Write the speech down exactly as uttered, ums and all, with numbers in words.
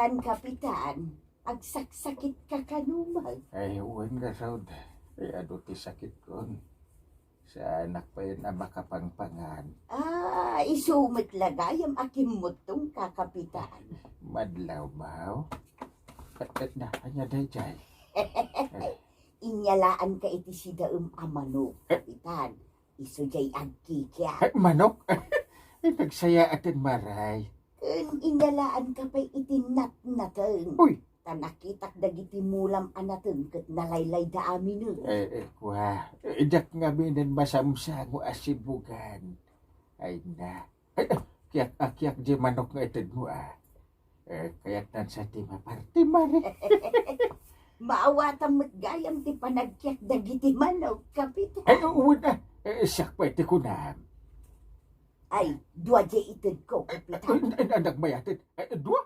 An Kapitan, agsaksakitka kano met? Ay, wen ngarud. Ay, adu ti sakitkon. Saanak payen a makapangpangan. Ah, isu met la gayam a kimmuttongka, Kapitan. Madlaw, baw. Ket, ket na, ania daydiay? Inyalaanka iti sidaem a manok, Kapitan. Isu jay agkikiak. Ay, manok? Ay, nagsayaaten maray. Ken inyalaanka pay iti natnateng. Uy! Ta nakitak dagiti mulam a nateng ket nalaylayda aminen. Eh, eh, kua, eh, diak ngaminen masamsango a sibugan. Ay na. Ay, ah, kiak, ah, kiak di manok nga itedmo, ah. Eh, kayatnan sa ti maparti, mare. Maawatam met gayam ti panagkiak dagiti manok, Kapitan. Ay, uwan, ah. Eh, siak pay ti kunam. Ay, dua di itedko, Kapitan. Ay, ay, ay, nagmayated. Ay, dua.